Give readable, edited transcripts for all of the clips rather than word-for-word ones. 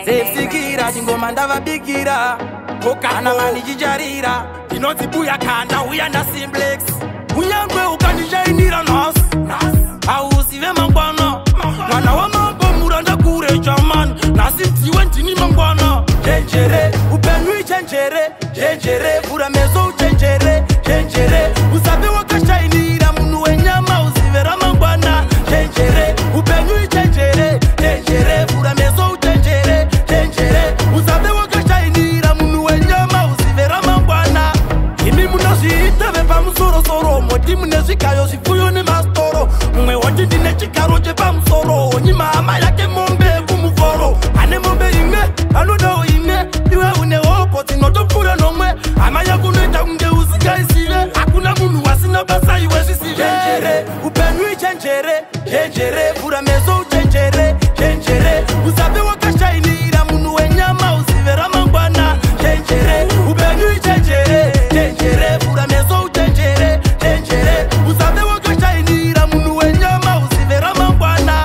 Zepsikira chingoma ndavabikira Kokana manichicharira ndinonzi buya kanda uya nasimplex kunyangwe ukandishainira nhasi hauzive mangwana mwana wamambo muranda kure jamani nhasi ndiwe ndini mangwana chenjere upenyu ichenjere chenjere vhura meso uchenjere chenjere usabe wakashainira munhu wenyama uzive ramangwana chenjere upenyu ichenjere chenjere vhura meso uchenjere chenjere usabe wakashainira munhu wenyama uzive ramangwana imi munozviita vepamusorosoro moti mune zvigayo zvipfuyo nemastoro mumwe woti ndine chigaro chepamusoro nyima hama yake mombe kumuforo ane mombe imwe anodawo imwe iwe une hopo dzinotopfuura nomwe hama yako unoita kunge usingaisive hakuna munhu wasina basa iwe zvisive chenjere upenyu ichenjere chenjere vhura meso uchenjere chenjere usabe wakashainira munhu wenyama uzive ramangwana chenjere upenyu ichenjere chenjere vhura meso uchenjere chenjere usabe wakashainira munhu wenyama uzive ramangwana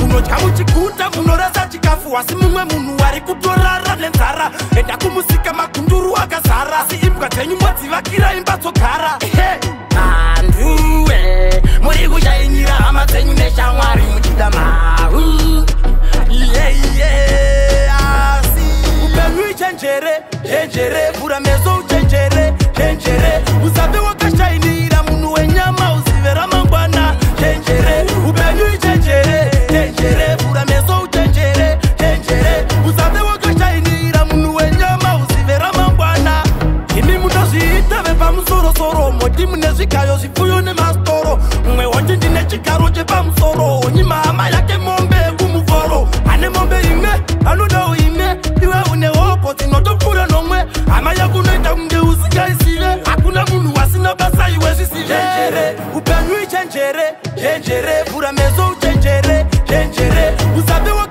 munodya muchiguta munorasa chikafu asi mumwe munhu ari kutorara nenzara enda kumusika magunduru akazara asi imbwa dzenyu modzivakira imba dzogara anduwe muri kushainira hama dzenyu neshamwari muchida mau iye asi upenyu ichenjere chenjere vhura meso uchenjere chenjere usabe wakashainira munhu wenyama uzive ramangwana chenjere upenyu ichenjere chenjere vhura meso uchenjere chenjere usabe wakashainira munhu wenyama uzive ramangwana imi munozviita vepamusorosoro moti mune zvigayo zvipfuyo nemastoro mumwe woti ndine chigaro chepamusoro nyima hama yake mombe kumuforo ane mombe imwe anodawo imwe iwe une hopo dzinotopfuura nomwe hama yako unoita kunge usingaisive hakuna munhu wasina basa iwe zvisive chenjere upenyu ichenjere chenjere vhura meso uchenjere chenjere usabe.